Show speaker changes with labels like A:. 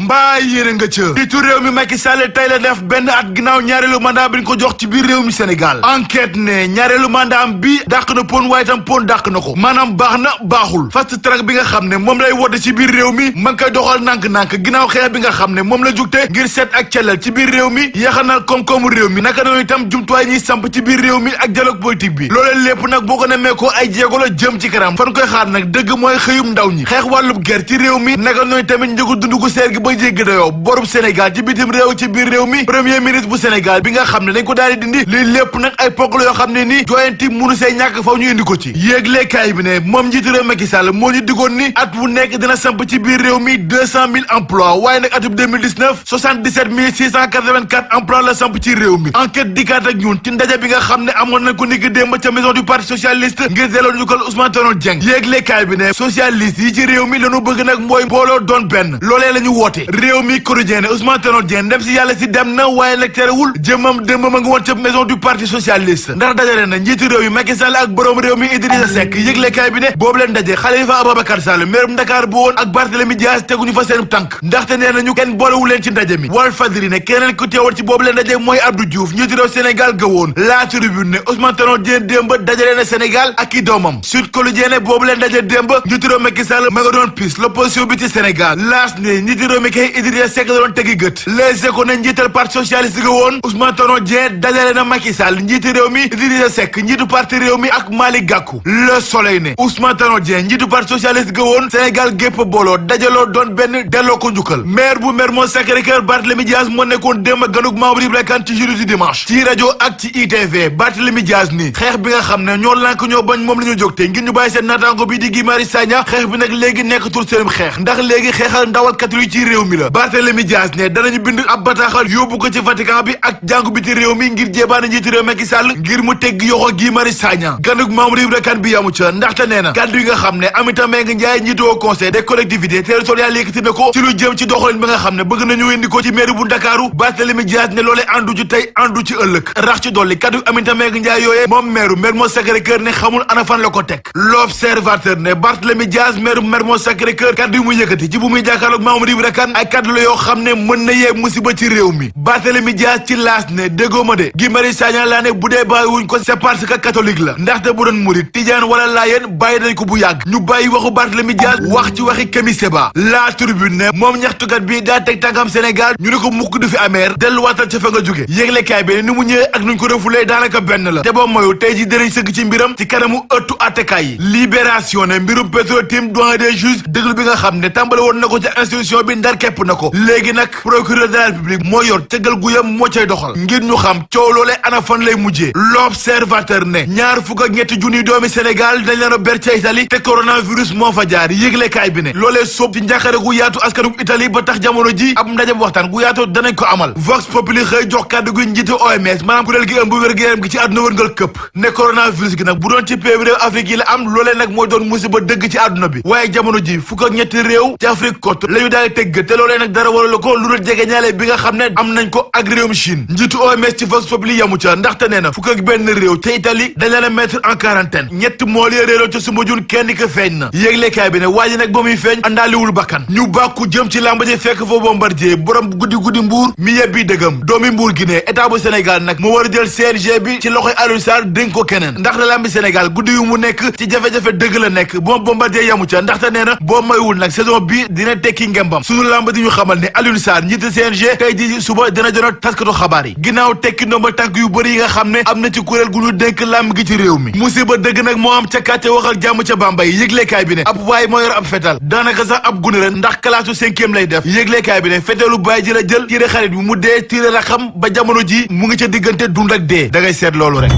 A: mbaa yéene nga ca jiitu réew mi Macky Sall tey la def benn at ginnaaw ñaareelu mandat bi ñu ko jox ci biir réew mi Sénégal enquête ne ñaareelu mandat am bi dàq na pon waaye tam pon dàq na ko maanaam baax na baaxul fast track bi nga xam ne moom lay woote ci biir réew mi ma ngi koy doxal nànk-nànk ginnaaw xeex bi nga xam ne moom la jugte ngir seet ak cellal ci biir réew mi yaxanal koom-koomu réew mi naka noonu itam jumtuwaay ñiy samp ci biir réew mi ak dialogue politique bi loolee lépp nag boo ko nemee ko ay jéego la jëm ci kanam fan koy xaar nag dëgg mooy xëyum ndaw ñi xeex wàllub ger ci réew mi naka noonu tamit njëgu dund gu seer gi ba jéggi dayoo borub Sénégal ci bitim réew ci biir réew mi premier ministre bu Sénégal bi nga xam ne dañ ko daal di dindi lii lépp nag ay ponk la yoo xam ne ni joyanti munu see ñàkk faw ñu indi ko ci yéeglekaay bi ne moom njiitu réew Macky Sall moo ñu digoon ni at bu nekk dina samp ci biir réew mi 200 000 emplois waaye nag atub 2019 77 684 emplois la samp ci réew mi enquête dikkaat ak ñun ci ndaje bi nga xam ne amoon nañ ko niki démb ca maison du parti socialiste ngir delloo njukkal Ousmane Tanor Dieng yéeglekaay bi ne socialiste yi ci réew mi lañu bëgg nag mooy mbooloo doon benn loolee la ñu woote réew mi quotidien ne Ousmane Tanor Dieng dem si yàlla si dem na waaye nag terewul jëmam démbam a ngi woon ca maison du parti socialiste ndax dajale na njiitu réew mi Macky Sall ak borom réew mi Idrissa Seck yëglekaay bi ne boobu leen daje Khalifa Ababacar Sall maire bu Dakar bu woon ak Barthélémy Dias teguñu fa seen tànk ndaxte nee nañu kenn boolewu leen ci ndaje mi Walf Fadjri ne keneen ku teewoon ci boobu leen daje mooy Abdou Diouf njiitu réew Sénégal ga woon La Tribune ne Ousmane Tanor Dieng démb dajale na Sénégal ak i doomam Sud Quotidien ne boobu leen daje démb njiitu réew Macky Sall ma nga doon pis l'opposition bi ci Sénégal L'As ne njiitu réew mi kay Idrissa Seck da doon tegi gët Les Échos ne njiital parti socialiste ga woon Ousmane Tanor Dieng dajale na Macky Sall njiitu réew mi Idrissa Seck njiitu parti réew mi ak Malick Gakou Le Soleil ne Ousmane Tanor Dieng njiitu parti socialiste ga woon Sénégal gépp booloo dajaloo doon benn delloo ko njukkal maire bu Mermoz Sacré-Cœur Barthélémy Dias moo nekkoon démb ganug membre Ibra Kane ci journée du dimanche ci rajo ak ci ITV Barthélémy Dias ni xeex bi nga xam ne ñoo lànk ñoo bañ moom la ñu jóg te ngir ñu bàyyi seen naataango bi di Guy Marius Sagna xeex bi nag léegi nekkatul seenum xeex ndax léegi xeexal ndawal catholique ci réew mi la Barthélémy Dias ne danañu bind ab bataaxal yóbbu ko ci Vatican bi ak jàngu bi ci réew mi ngir jébaane njiitu réew Macky Sall ngir mu tegg yoxo Guy Marius Sagna ganug membre Ibra Kane bi yamu ca ndaxte nee na kàddu yi nga xam ne Aminata Mbengue Ndiaye njiitu au conseil des collectivités territoriales yëkkati na ko ci lu jëm ci doxalin bi nga xam ne bëgg nañu indi ko ci mairie bu Ndakaaru Barthélémy Dias ne loolee àndu ci tey àndu ci ëllëg rax ci dolli kàddu Aminata Mbengue Ndiaye yooyee moom maire Mermoz Sacré-Cœur ne xamul ana fan la ko teg L'Observateur ne Barthélémy Dias maire Mermoz Sacré-Cœur kàddu yi muy yëkkati ci bu muy jàkkaarloog Mamadou Ibra Kane ay kàddu la yoo xam ne mën na yee musiba ci réew mi Barthélémy Dias ci laas ne déggoo ma de Guy Marius Sagna laa ne bu dee bàyyiwuñ ko c'est parce que catholique la ndaxte bu doon murit tijaan wala laayeen bàyyi nañ ko bu yàgg ñu bàyyi waxu Barthélémy Dias wax ci waxi Kémi Séba La Tribune ne moom ñaxtukat bi daa teg tànkam Sénégal ñu ne ko mukk du fi ameer delluwaatal ca fa nga jóge yéglekaay bi ni mu ñëwee ak nuñ ko refulee daanaka benn la te boo moyu tey ji dinañ sëgg ci mbiram ci kanamu ëttu attekaay yi Libération ne mbirum Petro-Tim doyen des juges déglu bi nga xam ne tàmbale woon na ko ca institution bi ndar kepp na ko léegi nag procureur de la République moo yor cëggal guyam moo cay doxal ngir ñu xam coow loolee ana fan lay mujjee L'Observateur ne ñaar fukk ak ñetti junniy doomi Sénégal dañ leen a ber ca Italie te coronavirus moo fa jaar yéglekaay bi ne loolee sóob ci njàqare gu yaatu askanug Italie ba tax jamono ji ab ndaje waxtaan gu yaatu danañ ko amal Vox Populi xëy jox kàddu gu njiitu OMS maanaam kuréel gi ëmb wér-gu-yaram gi ci àdduna wërngal këpp ne coronavirus gi nag bu doon ci pays réew Afrique yi la am loolee nag mooy doon musiba dëgg ci àdduna bi waaye jamono ji fukk ak ñetti réew ci Afrique côte la ñu daal di tëgg te loolee nag dara waral ko lu dul jege ñaale bi nga xam ne am nañ ko ak réewum Chine njiitu OMS ci Vox Populi yamu ca ndaxte nee na fukk ak benn réew te Italie dañ leen a mettre en quarantaine ñett mool ya réeroo ca Soumbédioune kenn ka feeñ na yéeglekaay bi ne waa ji nag ba muy feeñ àndaaliwul bakkan ñu bàkku jëm ci làmb ji fekk fa Bombardier borom guddi mbuur mi yebbi dëggam doomi mbuur gi ne état bu Sénégal nag moo war a jël CNG bi ci loxoy Aliou Sarr dénk ko keneen ndax la làmbi Sénégal guddi yu mu nekk ci jafe-jafe dëgg la nekk moom Bombardier yamu ca ndaxte nee na boo maywul nag saison bi dina tekki ngembam sunu làmb di ñu xamal ne Aliou Sarr njiite CNG tey ji suba dina jono taskatu xabaar yi ginnaaw tekki ndomba tànk yu bëri yi nga xam ne am na ci kuréel gu ñu dénk làmb gi ci réew mi musiba dëgg nag moo am ca kàcce waxal jàmm ca Bambey yëglekaay bi ne ab waay moo yor ab fetal daanaka sax ab gune la ndax kalaasu 5e lay def yëglekaay bi ne fetalu baay ji la jël tiire xarit bi mu dee tiire la xam ba jamono ji mu ngi ca diggante dund ak dee da ngay seet loolu rek